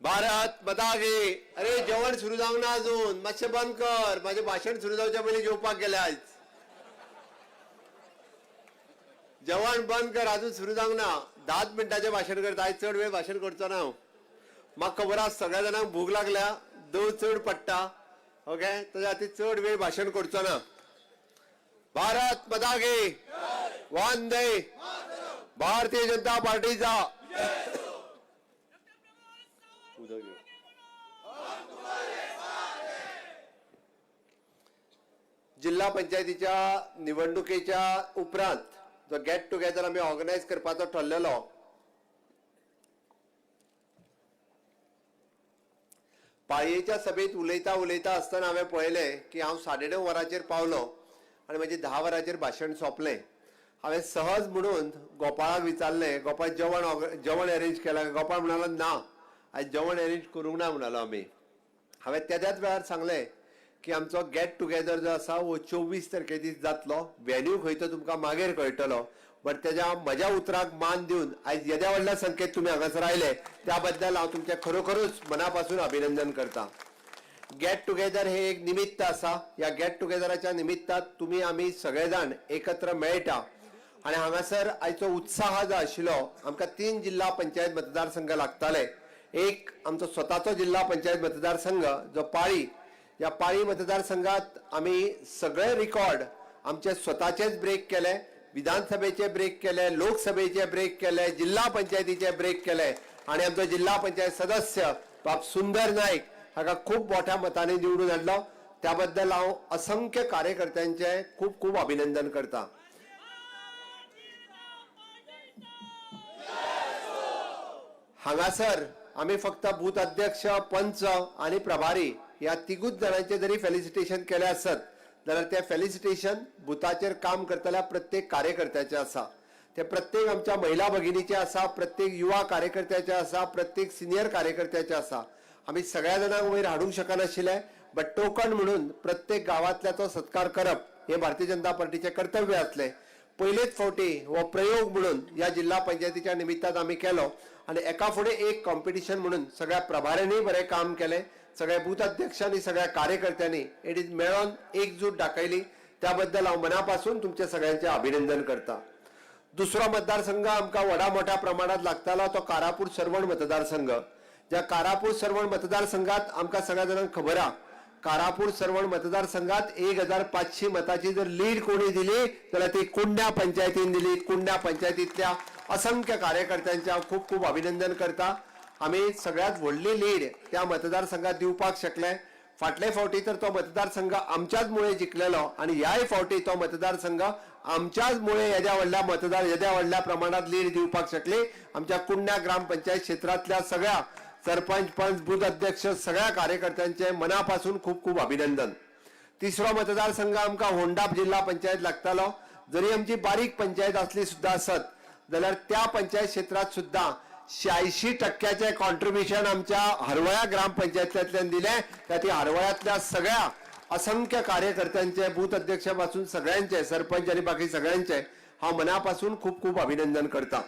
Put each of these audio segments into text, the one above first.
भारत माता की. अरे जेवण सुरू जावंक ना अजून, मातशें बंद कर. म्हाजें भाशण सुरू जावच्या पयलीं जेवपाक गेले आयज. जेवण बंद कर, अजून सुरू जावंक ना. 10 मिनटाचें भाशण करता, आयज चड वेळ भाशण करचो ना हांव. म्हाका खबर आसा सगळ्या जाणांक भूक लागल्या, दव चड पडटा. ओके, ताच्या खातीर चड वेळ भाशण करचो ना. भारत माता की. वंदे भारतीय जनता पार्टीचा. जिल्हा पंचायतीच्या निवडणुकेच्या उपरांत जो गेट टुगेदर आमी ऑर्गनायज करपाचो ठरलेलो, पाळयेच्या सभेत उलयता उलयता आसतना हांवें पळयलें की हांव 9:30 वरांचेर पावलो आनी म्हजें 10 वरांचेर भाशण सोंपलें. हांवें सहज म्हणून गोपाळाक विचारलें, गोपाळ जेवण अरेंज केलां? गोपाळ म्हणालो ना, आयज जेवण अरेंज करूंक ना म्हणालो. आमी हांवें तेद्याच वेळार सांगलें की आमचो गेट टुगेदर जो आसा हो 24 तारखे दीस जातलो. व्हेन्यू खंय तो तुमकां मागीर कळटलो, बट तेज्या म्हज्या उतराक मान दिवन आयज येद्या व्हडल्या संख्येत तुमी हांगासर आयले त्या बद्दल हांव तुमचें खरोखरूच मना पासून अभिनंदन करता. गेट टुगेदर हे एक निमित्त आसा. ह्या गेट टुगेदराच्या निमित्तात तुमी आमी सगळे जाण एकत्र मेळटा आनी हांगासर आयचो उत्साह जो आशिल्लो, आमकां 3 जिल्हा पंचायत मतदारसंघ लागताले. एक आमचो स्वताचो जिल्हा पंचायत मतदारसंघ जो पाळी, ह्या पाळी मतदारसंघात आमी सगळे रिकॉर्ड आमचे स्वताचेच ब्रेक केले. विधानसभेचे ब्रेक केले, लोकसभेचे ब्रेक केले, जिल्हा पंचायतीचे ब्रेक केले आनी आमचो जिल्हा पंचायत सदस्य बाब सुंदर नाईक हाका खूब मोठ्या मतांनी निवडून हाडलो. त्या बद्दल हांव असंख्य कार्यकर्त्यांचे खूब खूब अभिनंदन करता. हांगासर आमी फक्त बूथ अध्यक्ष, पंच आनी प्रभारी ह्या तिगूच जाणांचे जरी फेलिसिटेशन केले आसत जाल्यार ते फेलिसिटेशन बुथाचेर काम करतल्या प्रत्येक कार्यकर्त्याचे आसा. ते प्रत्येक आमच्या महिला भगिनीचे आसा, प्रत्येक युवा कार्यकर्त्याचे आसा, प्रत्येक सिनियर कार्यकर्त्याचे आसा. आमी सगळ्या जाणांक वयर हाडूंक शकनाशिल्ले, बट टोकन म्हणून प्रत्येक गांवांतल्याचो सत्कार करप हे भारतीय जनता पार्टीचें कर्तव्य आसलें. पयलेच फावटी हो प्रयोग म्हणून ह्या जिल्हा पंचायतीच्या निमित्तान आमी केलो आनी एका फुडें एक कॉम्पिटिशन म्हणून सगळ्या प्रभाऱ्यांनी बरें काम केलें, सगळ्या बूथ अध्यक्षांनी, सगळ्या कार्यकर्त्यांनी it is मेळोन एकजूट दाखयली. त्या बद्दल हांव मनापासून तुमचे सगळ्यांचे अभिनंदन करता. दुसरो मतदारसंघ आमकां व्हडा मोठ्या प्रमाणात लागतालो तो कारापूर सर्वण मतदारसंघ. ज्या कारापूर सर्वण मतदारसंघात आमकां सगळ्या जाणांक खबर आहा, कारापूर सर्वण मतदारसंघात 1500 मताची जर लीड कोणी दिली जाल्यार ती कुंड्या पंचायतीन दिली. कुंड्या पंचायतींतल्या असंख्य कार्यकर्त्यांचे हांव खूब खूब अभिनंदन करता. आमी सगळ्यात व्हडली लीड त्या मतदारसंघात दिवपाक शकले. फाटले फावटी तर तो मतदारसंघ आमच्याच मुळे जिखलेलो आनी ह्याय फावटी तो मतदारसंघ आमच्याच मुळे येद्या व्हडल्या मतदार येद्या व्हडल्या प्रमाणात लीड दिवपाक शकली. आमच्या कुंड्या ग्रामपंचायत क्षेत्रांतल्या सगळ्या सरपंच, पंच, बूथ अध्यक्ष सगळ्या कार्यकर्त्यांचे मनापासून खूब खूब अभिनंदन. तिसरो मतदारसंघ आमकां होंडा जिल्हा पंचायत लागतालो. जरी आमची बारीक पंचायत आसली सुद्दां आसत जाल्यार त्या पंचायत क्षेत्रात सुद्दां 86% कॉन्ट्रिब्युशन आमच्या हरवळ्या ग्रामपंचायतींतल्यान दिलें. त्या ती हरवळ्यांतल्या सगळ्या असंख्य कार्यकर्त्यांचे, बूथ अध्यक्षा पासून सगळ्यांचे, सरपंच आनी बाकी सगळ्यांचे हांव मनापासून खूब खूब अभिनंदन करता.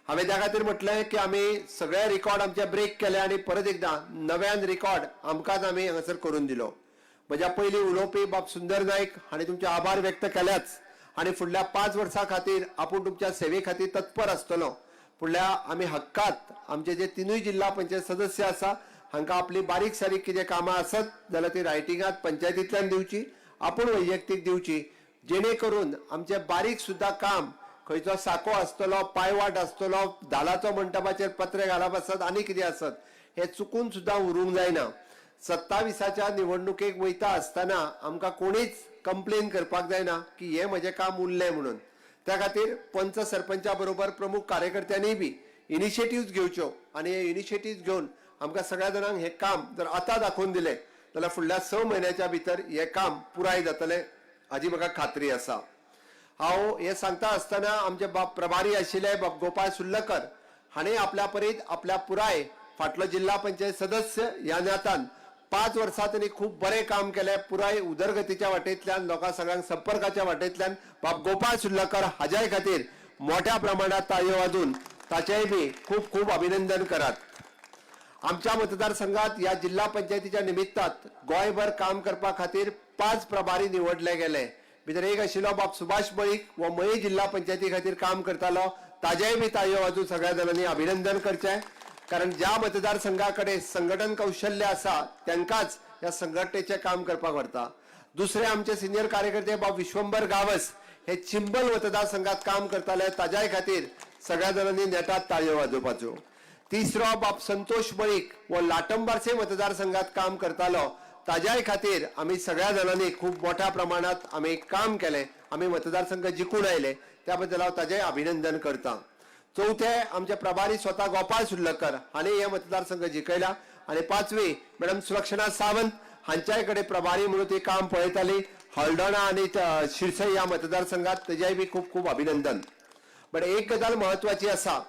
हांवें त्या खातीर म्हटलें की आमी सगळे रिकॉर्ड आमचे ब्रेक केले आनी परत एकदां नव्यान रिकॉर्ड आमकांच आमी हांगासर करून दिलो. म्हज्या पयलीं उलोवपी बाब सुंदर नाईक हांणी तुमचे आभार व्यक्त केल्याच आनी फुडल्या 5 वर्सां खातीर आपूण तुमच्या सेवे खातीर तत्पर आसतलो. फुडल्या आमी हक्कात आमचे जे 3 जिल्हा पंचायत सदस्य आसा हांकां आपली बारीक सारीक कितें कामां आसत जाल्यार ती रायटिंगांत पंचायतींतल्यान दिवची, आपूण वैयक्तीक दिवची, जेणे करून आमचें बारीक सुद्दां काम, खंयचो साको आसतलो, पायवाट आसतलो, धालाचो मंटपाचेर पत्रे घालप आसत आनी कितें आसत, हें चुकून सुद्दां उरूंक जायना. 27च्या निवडणुकेक वयता आसतना आमकां कोणीच कंप्लेन करपाक जायना की हें म्हजें काम उरलें म्हणून. त्या खातीर पंच सरपंचा बरोबर प्रमुख कार्यकर्त्यांनी बी इनिशिएटिव्ह घेवच्यो आनी हे इनिशिएटिव्ह घेवन आमकां सगळ्या जाणांक हें काम जर आतां दाखोवन दिलें जाल्यार फुडल्या 6 म्हयन्याच्या भितर हें काम पुराय जातलें हाजी म्हाका खात्री आसा. हांव हें सांगता आसतना आमचे बाब प्रभारी आशिल्ले बाब गोपाळ सुर्लकर हांणी आपल्या परीत आपल्या पुराय फाटलो जिल्हा पंचायत सदस्य ह्या नात्यान 5 वर्सां तांणी खूब बरें काम केलें. पुराय उदरगतीच्या वाटेंतल्यान, लोकां सगळ्यांक संपर्काच्या वाटेंतल्यान बाब गोपाळ सुर्लकर हाज्याय खातीर मोठ्या प्रमाणात ताळयो वाजून ताचेय बी खूब खूब अभिनंदन करात. आमच्या मतदारसंघात ह्या जिल्हा पंचायतीच्या निमित्तात गोंयभर काम करपा खातीर 5 प्रभारी निवडले गेले. भितर एक आशिल्लो बाब सुभाष मळीक, हो मये जिल्हा पंचायती खातीर काम करतालो. ताजेय बी ताळयो वाजून सगळ्या जाणांनी अभिनंदन करचें, कारण ज्या मतदारसंघा कडेन संघटन कौशल्य आसा तांकांच ह्या संघटनेचें काम करपाक व्हरता. दुसरे आमचे सिनियर कार्यकर्ते बाब विश्वंबर गावस हे चिंबल मतदारसंघात काम करताले, ताज्याय खातीर सगळ्या जाणांनी नेटात ताळयो वाजोवपाच्यो. तिसरो बाब संतोष मळीक हो लाटंबारसे मतदारसंघात काम करतालो, ताज्याय खातीर आमी सगळ्या जाणांनी खूब मोठ्या प्रमाणात आमी काम केलें, आमी मतदारसंघ जिखून आयले, त्या बद्दल हांव ताजें अभिनंदन करता. चवथे आमचे प्रभारी स्वता गोपाळ सुर्लकर हांणी हे मतदारसंघ जिखयला. आनी पांचवी मॅडम सुलक्षणा सावंत हांच्याय कडेन प्रभारी म्हणून ती काम पळयताली हळदोणा आनी शिरसय ह्या मतदारसंघात, तेजेय बी खूब खूब अभिनंदन. बट एक गजाल म्हत्वाची आसा,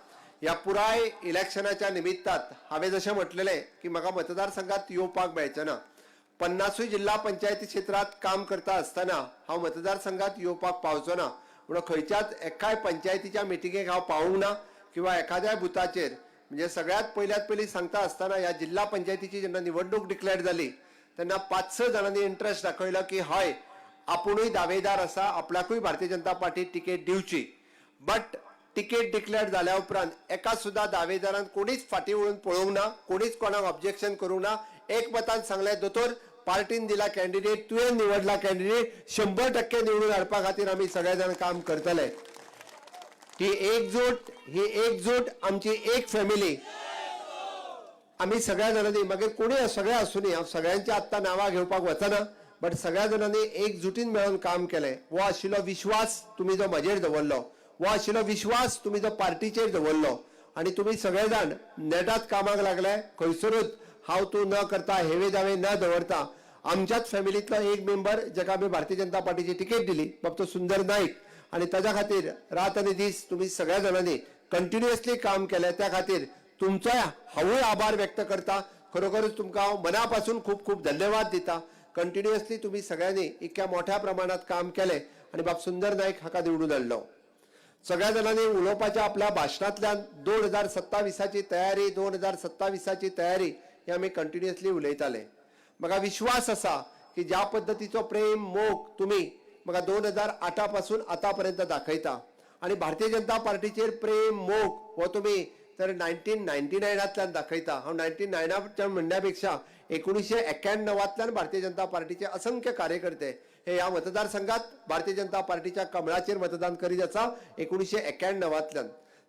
ह्या पुराय इलेक्शनाच्या निमित्तात हांवें जशें म्हटलेलें की म्हाका मतदारसंघात येवपाक मेळचें ना. 50 जिल्हा पंचायती क्षेत्रांत काम करता आसतना हांव मतदारसंघात येवपाक पावचो ना, म्हणून खंयच्याच एकाय पंचायतीच्या मिटिंगेक हांव पावूंक ना किंवा एखाद्या बुथाचेर. म्हणजे सगळ्यात पयल्यात पयलीं सांगता आसतना ह्या जिल्हा पंचायतीची जेन्ना निवडणूक डिक्लेअर जाली तेन्ना 5-6 जाणांनी इंट्रस्ट दाखयलो की हय आपुणूय दावेदार आसा, आपल्याकूय भारतीय जनता पार्टी तिकेट दिवची. बट तिकेट डिक्लेअर जाल्या उपरांत एका सुद्दां दावेदारान कोणीच फाटीं वळून पळोवंक ना, कोणीच कोणाक ऑब्जेक्शन करूंक ना. एकमतान सांगलें, दोतोर पार्टीन दिला कॅन्डिडेट, तुवें निवडला कॅन्डिडेट, 100% निवडून हाडपा खातीर आमी सगळे जाण काम करतले. ही एकजूट, ही एकजूट आमची एक फॅमिली. आमी सगळ्या जाणांनी, मागीर कोणूय सगळे आसूं न्ही, हांव सगळ्यांची आत्तां नांवां घेवपाक वचना, बट सगळ्या जाणांनी एकजुटीन मेळून काम केलें. हो आशिल्लो विश्वास तुमी जो म्हजेर दवरलो, हो आशिल्लो विश्वास तुमी जो पार्टीचेर दवरलो आनी तुमी सगळे जाण नेटात कामाक लागले. खंयसरूच हांव तूं न करता, हेवे दावे न दवरता आमच्याच फॅमिलींतलो एक मेंबर जाका आमी भारतीय जनता पार्टीची तिकेट दिली, बाब तो सुंदर नाईक, आनी ताज्या खातीर रात आनी दीस तुमी सगळ्या जाणांनी कंटिन्युअसली काम केलें, त्या खातीर तुमचोय हांवूय आभार व्यक्त करता. खरोखरच तुमकां हांव मना पासून खूब खूब धन्यवाद दिता. कंटिन्युअसली तुमी सगळ्यांनी इतक्या मोठ्या प्रमाणात काम केलें आनी बाब सुंदर नाईक हाका निवडून हाडलो. सगळ्या जाणांनी उलोवपाच्या आपल्या भाशणांतल्यान 2027 तयारी, 2027 तयारी ही आमी कंटिन्युअसली उलयताले. म्हाका विश्वास आसा की ज्या पद्दतीचो प्रेम मोग तुमी म्हाका 2008 पासून आतां पर्यंत दाखयता आनी भारतीय जनता पार्टीचेर प्रेम मोग हो तुमी तर 1999 दाखयता. हांव 99 म्हणण्या पेक्षा 1991 भारतीय जनता पार्टीचे असंख्य कार्यकर्ते हे ह्या मतदारसंघात भारतीय जनता पार्टीच्या कमळाचेर मतदान करीत आसा 1991.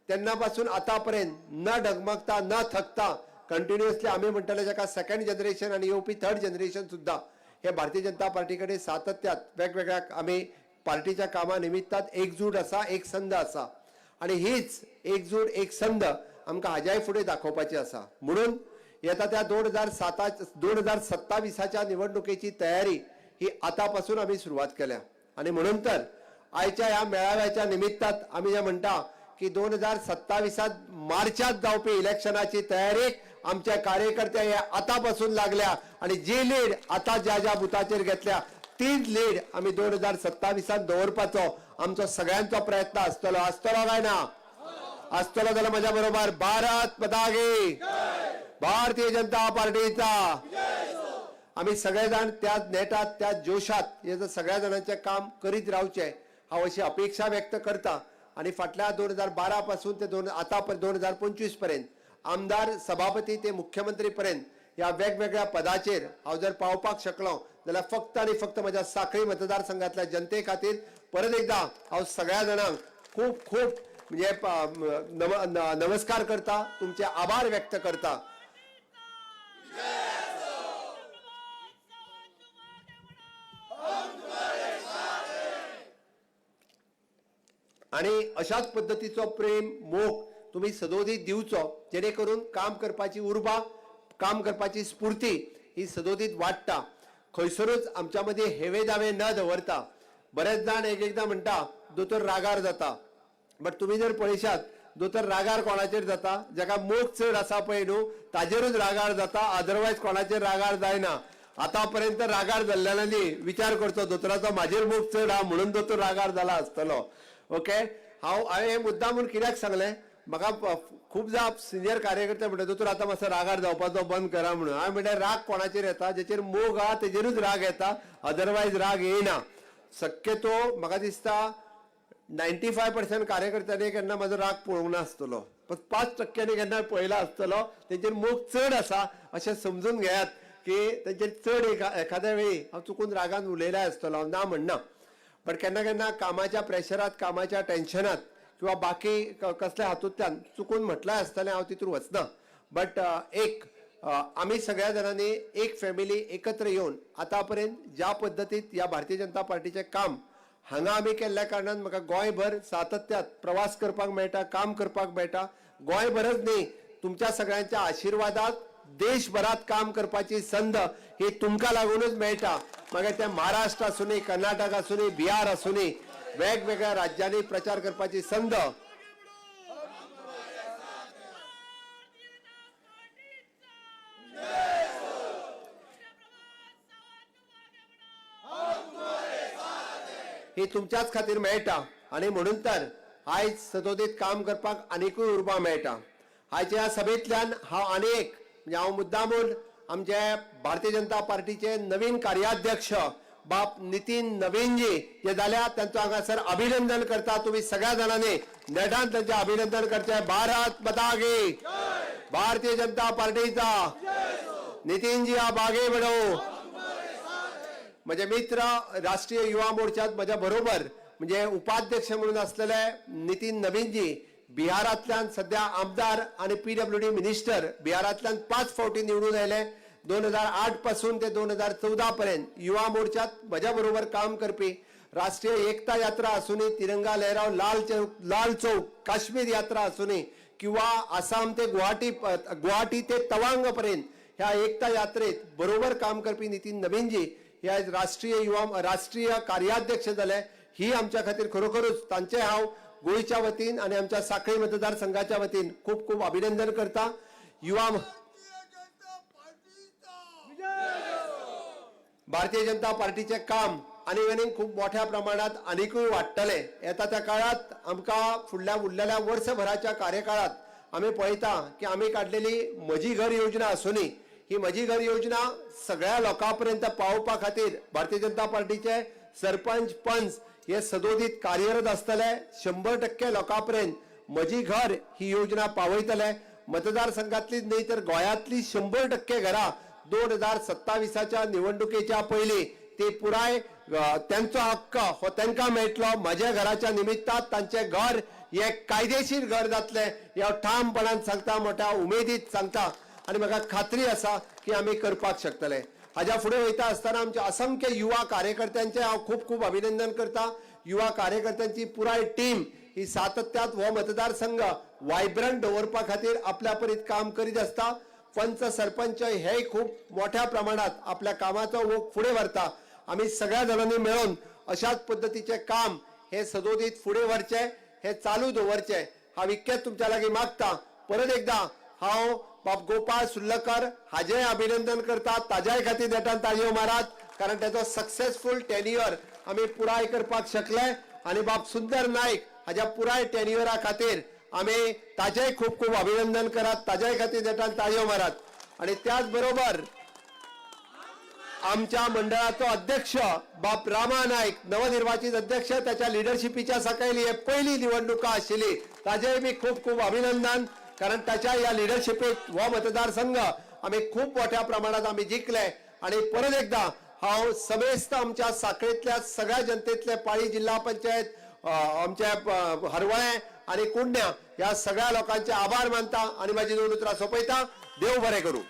तेन्ना पासून आतां पर्यंत न डगमगता न थकता कंटिन्युअसली आमी म्हणटले जाका सेकंड जनरेशन आनी येवपी थर्ड जनरेशन सुद्दां हे भारतीय जनता पार्टी कडेन सातत्यात वेगवेगळ्या आमी पार्टीच्या कामा निमित्तात एकजूट आसा, एक संद आसा आनी हीच एकजूट एक संद आमकां हाज्याय फुडें दाखोवपाची आसा. म्हणून येता त्या 2027 निवडणुकेची तयारी ही आतां पासून आमी सुरवात केल्या. आनी म्हणून तर आयच्या ह्या मेळाव्याच्या निमित्तात आमी जे म्हणटा की 2027 मार्चात जावपी इलेक्शनाची तयारी आमच्या कार्यकर्ते हे आतां पासून लागल्या आनी जी लीड आतां ज्या ज्या बुथाचेर घेतल्या तीच लीड आमी 2027 दवरपाचो आमचो सगळ्यांचो प्रयत्न आसतलो. आसतलो काय ना? आसतलो जाल्यार म्हज्या बरोबर भारत माता की, भारतीय जनता पार्टीचा. आमी सगळे जाण त्या नेटात त्या जोशात हे जर सगळ्या जाणांचें काम करीत रावचें हांव अशी अपेक्षा व्यक्त करता. आनी फाटल्या 2012 पासून ते दोन आतां 2025 पर्यंत आमदार, सभापती ते मुख्यमंत्री पर्यंत ह्या वेगवेगळ्या पदाचेर हांव जर पावपाक शकलो जाल्यार फक्त आनी फक्त म्हज्या साखळी मतदारसंघातल्या जनते खातीर. परत एकदा हांव सगळ्या जाणांक खूब खूब म्हणजे नमस्कार करता, तुमचे आभार व्यक्त करता. आनी अशाच पद्दतीचो प्रेम मोग तुमी सदोदीत दिवचो, जेणे करून काम करपाची उर्बा, काम करपाची स्फूर्ती ही सदोदीत वाडटा. खंयसरूच आमच्या मदीं हेवे दावे न दवरता. बरेच जाण एक एकदां म्हणटा दोतोर रागार जाता, बट तुमी जर पळयशात दोतोर रागार कोणाचेर जाता? जाका मोग चड आसा पळय न्हू ताजेरूच रागार जाता, अदरवायज कोणाचेर रागार जायना. आतां पर्यंत रागार जाल्ल्यांनी विचार करचो दोतोराचो म्हाजेर मोग चड आहा म्हणून दोतोर रागार जाला आसतलो. ओके, हांवें हें मुद्दाम म्हूण कित्याक सांगलें, म्हाका खूब जाप सिनियर कार्यकर्ते म्हणटा, दोतोर आतां मातसो रागार जावपाचो बंद करा म्हणून. हांवें म्हणल्यार राग कोणाचेर येता, जेचेर मोग आहा तेजेरूच राग येता, अदरवायज राग येयना. शक्यतो म्हाका दिसता 95% कार्यकर्त्यांनी केन्ना म्हाजो राग पळोवंक नासतलो, पण 5% केन्ना पळयला आसतलो. तेंचेर मोग चड आसा अशें समजून घेयात की तेंचेर चड एखाद्या वेळी हांव चुकून रागान उलयला आसतलो, हांव ना म्हणना. बट केन्ना केन्ना कामाच्या प्रेशरात, कामाच्या टेन्शनात किंवा बाकी कसल्या हातूंतल्यान चुकून म्हटलां आसतलें, हांव तितून वचना. बट एक आमी सगळ्या जाणांनी एक फॅमिली एकत्र येवन आतां पर्यंत ज्या पद्दतीत ह्या भारतीय जनता पार्टीचें काम हांगा आमी केल्ल्या कारणान म्हाका गोंयभर सातत्यात प्रवास करपाक मेळटा, काम करपाक मेळटा. गोंयभरच न्ही, तुमच्या सगळ्यांच्या आशिर्वादात देशभरात काम करपाची संद ही तुमकां लागूनच मेळटा. मागीर ते महाराष्ट्र आसूनी, कर्नाटक आसूनी, बिहार आसूनी, वेगवेगळ्या राज्यांनी प्रचार करपाची संद. ही तुमच्याच खातीर मेळटा आनी म्हणून तर आयज सदोदीत काम करपाक आनिकूय उर्बा मेळटा. आयच्या ह्या सभेंतल्यान हांव आनी एक म्हणजे हांव मुद्दामून आमचे भारतीय जनता पार्टीचे नवीन कार्याध्यक्ष बाप नितीन नवीनजी जे जाल्या तांचो हांगासर अभिनंदन करता. तुमी सगळ्या जाणांनी नेटान तांचें अभिनंदन करचें. भारत माता की, भारतीय जनता पार्टीचा, नितीनजी आप आगे बढ़ो. म्हजे मित्र राष्ट्रीय युवा मोर्चात म्हज्या बरोबर म्हणजे उपाध्यक्ष म्हणून असलेले नितीन नवीनजी बिहारांतल्यान सध्या आमदार आनी PWD minister, बिहारांतल्यान 5 फावटी निवडून आयले. 2008 पासून ते 2014 पर्यंत युवा मोर्चात म्हज्या बरोबर काम करपी, राष्ट्रीय एकता यात्रा आसूनी, तिरंगा लहराव लाल चौक, लाल चौक काश्मीर यात्रा आसूनी किंवा आसाम ते गुवाहाटी, गुवाहाटी ते तवांग पर्यंत ह्या एकता यात्रेत बरोबर काम करपी नितीन नवीनजी हे आयज राष्ट्रीय युवा राष्ट्रीय कार्याध्यक्ष जाले. ही आमच्या खातीर खरोखरूच तांचे हांव गोंयच्या वतीन आनी आमच्या साखळी मतदारसंघाच्या वतीन खूब खूब अभिनंदन करता. युवा भारतीय जनता पार्टीचे काम आनी आनी खूब मोठ्या प्रमाणात आनिकूय वाडटलें. येता त्या काळात आमकां फुडल्या उरलेल्या वर्सभराच्या कार्यकाळात आमी पळयता की आमी काडलेली म्हजी घर योजना आसूनी, ही म्हजी घर योजना सगळ्या लोकां पर्यंत पावोवपा खातीर भारतीय जनता पार्टीचे सरपंच पंच हे सदोदीत कार्यरत आसतले. 100% लोकां पर्यंत म्हजी घर ही योजना पावयतले. मतदारसंघातलीच न्ही तर गोंयांतली 100% घरां 2027 निवडणुकेच्या पयलीं ती पुराय त्यांचो हक्क हो तांकां मेळटलो. म्हज्या घराच्या निमित्तात तांचें घर हे कायदेशीर घर जातलें हे हांव ठामपणान सांगता, मोठ्या उमेदीत सांगता आनी म्हाका खात्री आसा की आमी करपाक शकतले. हाज्या फुडें वयता आसतना आमच्या असंख्य युवा कार्यकर्त्यांचें हांव खूब खूब अभिनंदन करता. युवा कार्यकर्त्यांची पुराय टीम ही सातत्यात हो मतदारसंघ वायब्रंट दवरपा खातीर आपल्या परीत काम करीत आसता. पंच सरपंच हे खूब मोठ्या प्रमाणात आपल्या कामाचो ओघ फुडें व्हरता. आमी सगळ्या जाणांनी मेळून अशाच पद्दतीचें काम हे सदोदीत फुडें व्हरचें, हे चालू दवरचें हांव इतकेंच तुमच्या लागीं मागता. परत एकदां हांव बाब गोपाळ सुर्लकर हाजेंय अभिनंदन करता. ताज्याय खातीर नेटान ताळयो मारात, कारण ताचो सक्सेसफूल टेन्युअर आमी पुराय करपाक शकले आनी बाब सुंदर नायक हाज्या पुराय टेन्युअरा खातीर आमी ताजेंय खूब खूब अभिनंदन करात, ताज्याय खातीर नेटान ताळयो मारात. आनी त्याच बरोबर आमच्या मंडळाचो अध्यक्ष बाप रामा नायक, नवनिर्वाचित अध्यक्ष, त्याच्या लिडरशिपीच्या सकयल ही पहिली निवडणुका आशिल्ली, ताजेंय मी खूब खूब अभिनंदन, कारण त्याच्या ह्या लिडरशिपीत हो मतदारसंघ आमी खूब मोठ्या प्रमाणात आमी जिखले. आनी परत एकदा हांव समेस्त आमच्या साखळेंतल्या सगळ्या जनतेतले पाळी जिल्हा पंचायत, आमच्या हरवळें आनी कुडण्या ह्या सगळ्या लोकांचे आभार मानता आनी म्हाजी दोन उतरां सोंपयता. देव बरें करूं.